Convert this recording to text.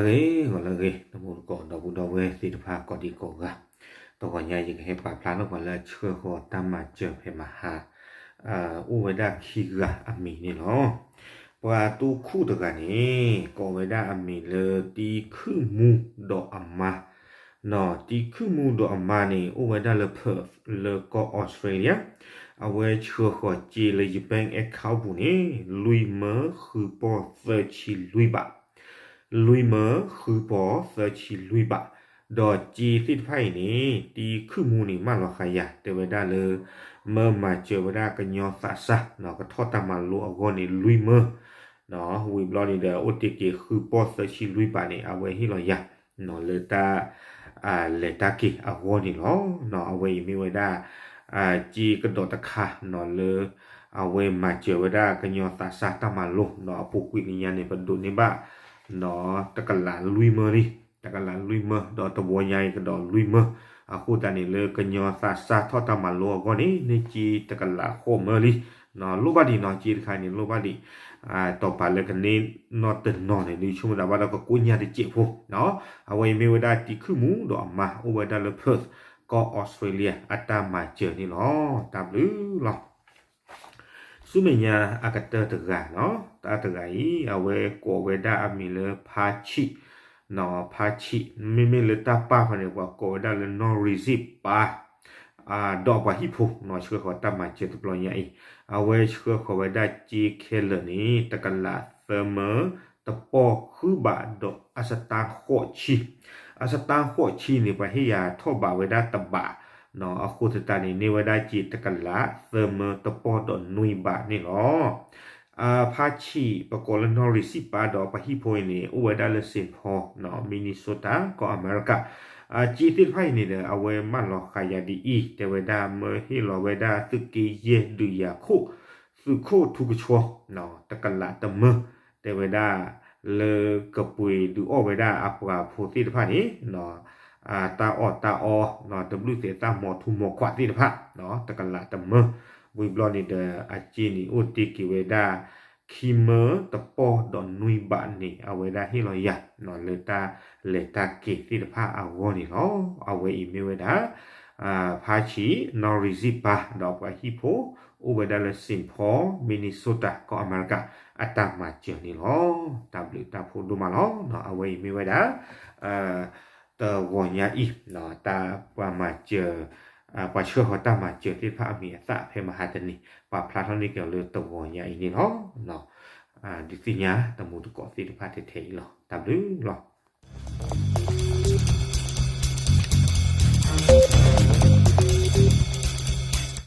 ဂီၤလၢအဂ့ၤ ဂီၤလၢအဂ့ၤ တမူတကိး ဒီပုၢ်ဒီဝဲၢ်သ့ၣ်တဖၣ် ကိးဒံကိးဂၤ, တဂီၤညါအံၤ ယကဟဲပာ်ဖျါထီၣ်ပှၤလၢအဆှၢဃီၤတၢ်မၤစၢၤဖဲမဟါ အိၣ်ဝဲဒၣ်ခံဂၤအမံၤန့ၣ်လီၤ. ပှၤတိခိၣ်တဂၤန့ၣ် ကိးဝဲဒၣ်အမံၤလၢတံခုၣ်မူဒီးအမါ, တံခုၣ်မူဒီးအမါန့ၣ် အိၣ်ဝဲဒၣ်လၢ Perth လၢကီၢ် Australia, အဝဲဆှၢဃီၤစ့လၢယ bank account ပူၤန့ၣ် လွံၢ်မၢဃုပီၢ်သၢဆံလွံၢ်ဘး လွံၢ်မၢဃုပီၢ်သၢဆံလွံၢ်ဘး, ဒီးစ့သ့ၣ်တဖၣ်အံၤန့ၣ် တံခုၣ်မူန့ၣ် မၢလီၤဃာ်ယၤ တဲဝဲဒၣ်လၢ မၢမၤစၢၤဝဲဒၣ်ကညီသးစၢ် ကထီၣ်တၢ်မၤလိအဂီၢ်န့ၣ် လွံၢ်မၢ ဝံၤဘျီန့ၣ်ဒီး အိၣ်တ့ၢ်က့ၤဃုပီၢ်သၢဆံလွံၢ်ဘးန့ၣ် အဝဲဟ့ၣ်လီၤယၤ လၢတၢ် လဲၤတၢ်က့ၤအဂီၢ်န့ၣ်လီၤ. အဝဲအံၤမ့ၢ်ဝဲဒၣ် စ့ကဒီးတခါ လၢ အဝဲမၤစၢၤဝဲဒၣ်ကညီသးစၢ်တၢ်မၤလိ အပူၤကွံာ်လၢညါန့ၣ် ပဒိးန့ၢ်ဘၣ် တကလးလွံၢ်မၢလံ, တကလးလွံၢ်မၢ ဒီးတဝီညါအံၤကဒီးလွံၢ်မၢ, အဃိသတးန့ၣ် လၢကညီသးစၢ်ထီၣ်တၢ်မၤလိအဂီၢ်န့ၣ် န့ၢ်စ့တကလးဃိးမၢလံ, လိၣ်ဘၣ်ဒံးနီၤ စ့တခါန့ၣ် လိၣ်ဘၣ်ဒံး တီၤပာ်လၢကန့ၢ်နီၢ်တနီၤန့ၣ် ဒုးဆိကမိၣ်သးဘၣ်ဒီးကကိးညါတစဲးဖိ, အဝဲအံၤမ့ၢ်ဝဲဒၣ်တံခုၣ်မူဒီးအမါ အိၣ်ဝဲဒၣ်လၢ Perth ကီၢ် Australia အတၢ်မၤစၢၤန့ၣ်လီၤ. တၢ်ဘျုးလီၤ. ဆူမဲာ်ညါအကတၢၢ်တဂၤနီၤ, တၢ်တဂၤအံၤ အဝဲကိးဝဲဒၣ်အမံၤလၢဖါဆံး, ဖါဆံး မ့မ့ၢ်လၢတၢ်ပာ်ဃီန့ၣ် ပှၤကိးဝဲဒၣ်လၢ နီၢ်ရံစံၣ်ပၢ် ဒီးပှၤဟံၣ်ဖိနီၤ ဆှၢဃီၤတၢ်မၤစၢၤတဘျီညါအံၤ, အဝဲဆှၢဃီၤဝဲဒၣ်စ့ခဲလၢာ်န့ၣ် တကလးသၢမၢတပီၢ်ဃုဘးဒီးအစတါဃိးဆံ, အစတါဃိးဆံန့ၣ် ပှၤဟ့ၣ်ယၤထီၣ်ဘးဝဲဒၣ်တဘး, အဃိသတးန့ၣ် န့ၢ်ဝဲဒၣ်စ့တကလးသၢမၢတပီၢ်ဒီးနွံဘးန့ၣ်လီၤ. ဖါဆံး ပကိးလၢ နီၢ်ရံစံၣ်ပၢ် ဒီးပှၤဟံၣ်ဖိအံၤန့ၣ် အိၣ်ဝဲဒၣ်လၢ Saint Paul Minnesota ကီၢ်အမဲရကၤ, စ့သ့ၣ်တဖၣ်အံၤန့ၣ်ဒီး အဝဲမၢလီၤဃာ်ယၤဒ်အံၤ တဲဝဲဒၣ် မၢဟ့ၣ်လီၤဝဲဒၣ်သုးက့ယဲၢ်ဒုးယၤခိၣ် သုးခိၣ်ထူကဆှီ တကလးတမၢ, တဲဝဲဒၣ် လၢကပှ့ၤဒုးအီၣ်ဝဲဒၣ်အပှၤဖိသ့ၣ်တဖၣ်န့ၣ် တၢ်အီၣ်တၢ်အီ တဘျုးသဲးသၣ်မီၤထူမီၤခွးသ့ၣ်တဖၣ် တကလးတမၢ, ဝံၤဘျီန့ၣ်ဒီး အစ့န့ၣ်အိၣ်တ့ၢ်က့ၤဝဲဒၣ် ခံမၢတပီၢ်ဒီးနွံဘးန့ၣ် အဝဲဒၣ်ဟ့ၣ်လီၤယၤ လၢတၢ်လဲၤတၢ်က့ၤသ့ၣ်တဖၣ်အဂီၢ်န့ၣ်လီၤ. အဝဲအံၤမ့ၢ်ဝဲဒၣ် ဖါဆံး နီၢ်ရံစံၣ်ပၢ် ဒီးပှၤဟံၣ်ဖိ အိၣ်ဝဲဒၣ်လၢ Saint Paul Minnesota ကီၢ်အမဲရကၤ အတၢ်မၤစၢၤန့ၣ်လီၤ. တၢ်ဘျုးတၢ်ဖှိၣ်ဒိၣ်မးလီၤ. အဝဲအံၤမ့ၢ်ဝဲဒၣ် တဂီၤညါအံၤ တၢ်ပှၤမၤစၢၤ ပှၤဆှၢဃီၤတၢ်မၤစၢၤသ့ၣ်တဖၣ်အမံၤအသၣ်ဖဲမဟါတနံၤ ပာ်ဖျါထီၣ်န့ၢ်က့ၤအီၤလၢတဂီၤညါအံၤန့ၣ်လီၤ. ဒုးသ့ၣ်ညါတမူတကိးသ့ၣ်တဖၣ်ထဲထဲအံၤလီၤ. တၢ်ဘျုးလီၤ.